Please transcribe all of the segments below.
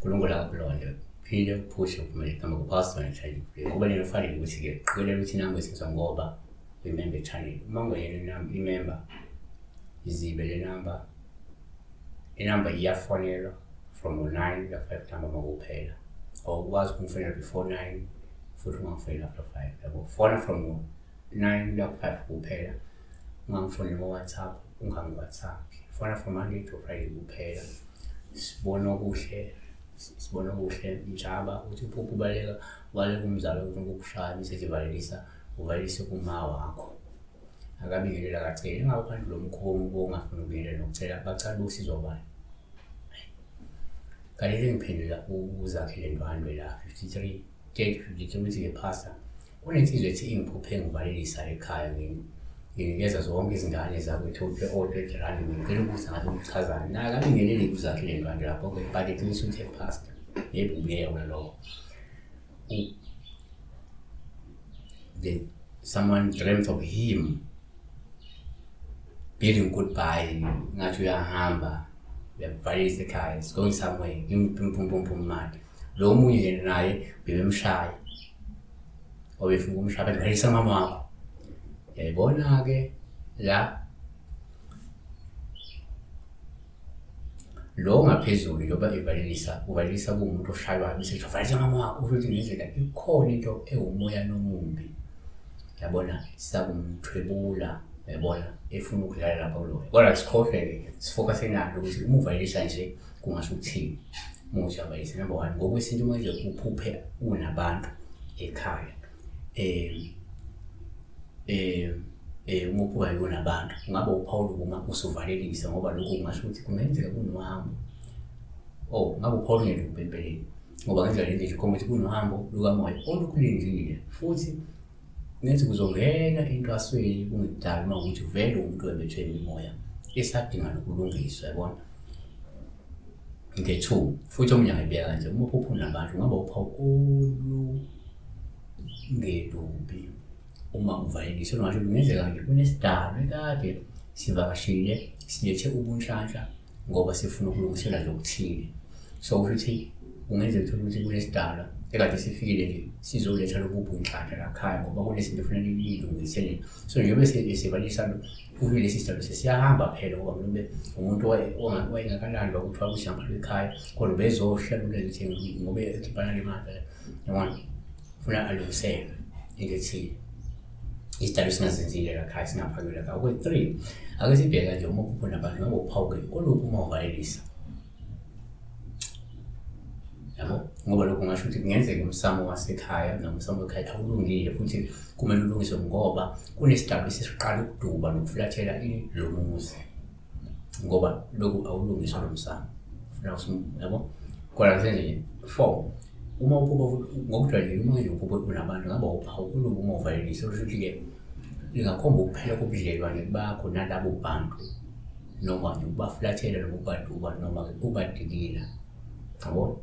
Unkulunkulu akakulonde, uphile, uphushe, uphumelele. Igama kuPastor Nethandi. Kubalulekile ufanele ukuthi-ke qikelela ukuthi inamba isetshenziswa ngoba uyimember channel. Uma ungeyona imember, izibe le number. Inamba iyafonelwa from u-9 kuya 5 ntambama kuphela. Awukwazi ukumfonela before 9 futhi ungamfoneli after 5 yabo. Fona from u-9 kuya ku-5 kuphela. Ungangifoneli ngo-WhatsApp, ungangi-WhatsApp. Fona from Monday to Friday kuphela. Sibona okuhle, sibona okuhle Mtshaba uthi uphupha ubaleka ubaleka umzali ufuna ukukushaya bese ethi valelisa uvalelise kuma wakho. Akabingeleli akaceli ingabe abantu lo mkhuba omubi ongafuni ukubingelela nokucela bacala ukusizwa ubani? Kanti ngiphendula uZakhele Ndwandwe la 53 30 53 ukuthi-ke pastor kunensizwa ethi ingiphuphe ngivalelisa ekhaya nginikeza zonke izingane zakwethu o-20 rand ngicela ukubuza ngabe kuchazani naye akabingeleli kuZakhele Ndwandwe lapho okay but iqiniso uthe pastor yebo ubuyela kona lokho. The someone dreamt of him bidding goodbye ngathi uyahamba uyavalelisa ekhaya is going somewhere pum mali lo omunye yena naye bebemshaya obefuna ukumshaya bathi valelisa mama wakho yayibona-ke la Lo ongaphezulu njengoba evalelisa, uvalelisa kuwumuntu oshaywayo bese kuthiwa valelisa mama wakho, usho ukuthi ngenzeka ikhona into ewumoya nomubi, yabona, sakumthwebula, yabona, efuna ukudlala lapha kuloyo. Kodwa sikhohlwe-ke, sifocuse nalo ukuthi uma uvalelisa nje kungasho ukuthini. Uma uthi uyavalelisa, number one, ngokwesintu uma nje uphuphe unabantu ekhaya, uma uphupha nje unabantu kungaba uphawu uma usuvalelisa ngoba lokho kungasho ukuthi kungenzeka kunohambo. Oh, ngabe uphawu olungeluphi empeleni ngoba ngendlela le nto ikhomba ukuthi kunohambo lukamoya olukulindile futhi kungenzeka uzongena entwasweni kungekudala uma ukuthi vele umuntu wembethwe imimoya esadinga nokulungiswa yabona. Nge-two futhi omunye angayibeka kanje uma uphupha unabantu kungaba uphawu olungelubi uma uvalelisa ngasho kungenzeka nje kunesidalo ekade sivakashile silethe ubunhlanhla ngoba sifuna ukulungisela nje okuthile. So kusho ukuthi kungenzeka uthole ukuthi kunesidalwa ekade sifikile nje sizoletha lobu bunhlanhla la khaya ngoba kunezinto efanele niyilungise nina. So njengoba esivalisa kusho lesi sidalwa sesiyahamba phela ngoba mhlawumbe umuntu wayengakalandwa kuthiwa kusihamba ekhaya kodwa bezohlela ukuthi ngoba ekhipha nale mali yabona funa alungiselwe into ethile isidalo singazenzile la khaya singafakiwe la khaya. Okwe-three, ake sibheke nje uma uphupha nabantu ngabe uphawuke oluphi uma uvalelisa yabo ngoba lokho ngasho ukuthi kungenzeka umsamo wasekhaya noma umsamo wekhaya awulungile futhi kumele ulungiswe ngoba kunesidalo esesiqala ukuduba nokufulathela lo muzi ngoba lokhu awulungiswa lo msamo funa yabo kodwa senje four uma uphupha ngokujwayelekile uma nje uphupha unabantu ngabe uphawu olubi uma uvalelisa okusho ukuthi-ke lingakhomba ukuphela kobudlelwane bakho nalabo bantu noma nje ukubafulathela noma ukubaduba noma ukubadikila yabo.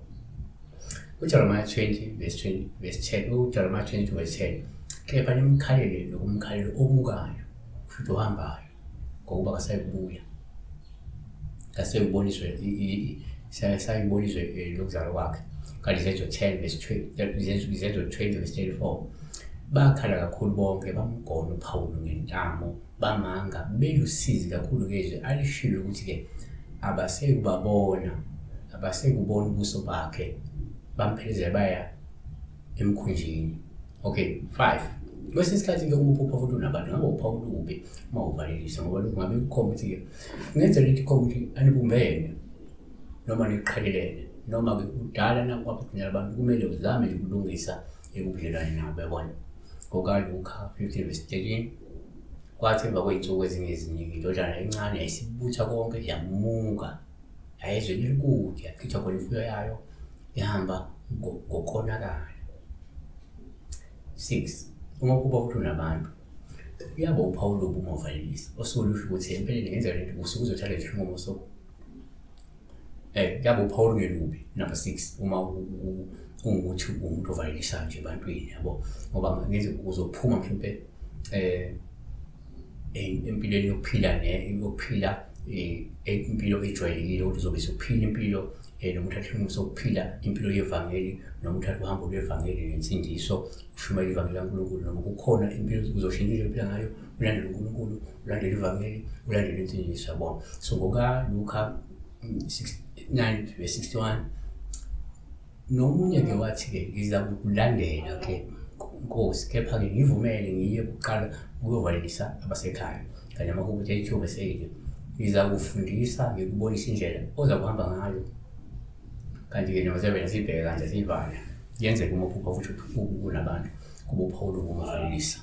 UJeremiah 20 verse 20 verse 10 uJeremiah 22 verse 10 kepha nimkhalele nokumkhalela omukayo kusho ohambayo ngokuba kasayikubuya kasekuboniswe sayiboniswe lokuzalwa kwakhe. Kanti Izenzo 10 verse 20 Izenzo 20 verse 34 bakhala kakhulu bonke bamgona uPawulu ngentamo bamanga belusizi kakhulu ngezwi alishilo ukuthi-ke abasekubabona abasekubona ubuso bakhe bamphelezela baya emkhunjini. Okay, 5. Kwesinye isikhathi-ke uma uphupha futhi unabantu ngabe upha ulubi uma uvalelisa ngoba lokhu ngabe kukhomba ukuthi-ke kungenzeka ukuthi ikhomba ukuthi anibumbene noma niqhelelene noma-ke kudala nakwabugcinela abantu kumele uzame nje ukulungisa ekubudlelwane nabo yabona. NgokaLuka 15 verse 13 kwathi emva kwey'nsuku ezinye eziningi indodana encane yayisibutha konke yamuka yaya ezweni elikude yachitha khona imfuyo yayo ihamba ngokonakala. 6 uma kuba ukuthi unabantu uyaba uphawu lobu uma uvalelisa osuke lusho ukuthi empeleni ngenzeka lento usuke uzothatha isinqumo soku kuyaba uphawu olungelubi number 6 uma ungukuthi uwumuntu ovalelisayo nje ebantwini yabo ngoba ngenzeka uzophuma mhlawumbe empilweni yokuphila yokuphila impilo ejwayelekile ukuthi uzobe usuphila impilo Noma uthathe isinqumo sokuphila impilo yevangeli, noma uthathe uhambo lwevangeli nensindiso, ushumayela ivangeli laNkulunkulu, noma kukhona impilo uzoshintsha indlela ophila ngayo, ulandele uNkulunkulu, ulandele ivangeli, ulandele insindiso, yabona. So ngokaLuka 9 verse 61, nomunye-ke wathi-ke, ngizakukulandela ke Nkosi, kepha-ke ngivumele ngiye kuqala ukuyovalelisa abasekhaya. Kanye amaHubo 32 verse 8, ngizakufundisa ngikubonisa indlela oza kuhamba ngayo. Kanti-ke noma sevele siyibheke kanje siyivala, kuyenzeka uma uphupha futhi kunabantu kuba uPawulu ukumvalelisa.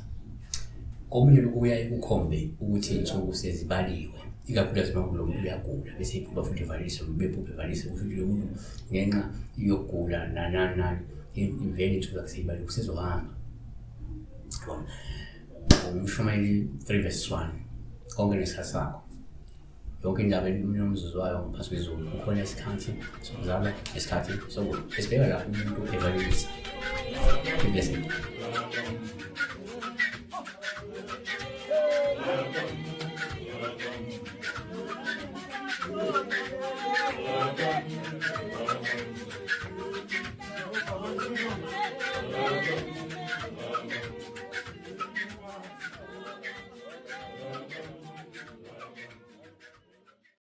Komunye lokhu kuyaye kukhombe ukuthi iy'nsuku sezibaliwe, ikakhulukazi uma kulo muntu uyagula bese iphupha futhi ivalelisa, bephupha evalelisa, kusho ukuthi lo muntu ngenxa yokugula nanani nani, vele iy'nsuku zakhe seyibaliwe, usezohamba. Yabona? Umshumayeli 3 verse 1, konke nesikhathi sakho. Yonke indaba enomzuzu wayo ngaphansi kwezulu. Kukhona isikhathi sokuzalwa nesikhathi sokufa. Esibheka la umuntu evalelisa. Be blessed.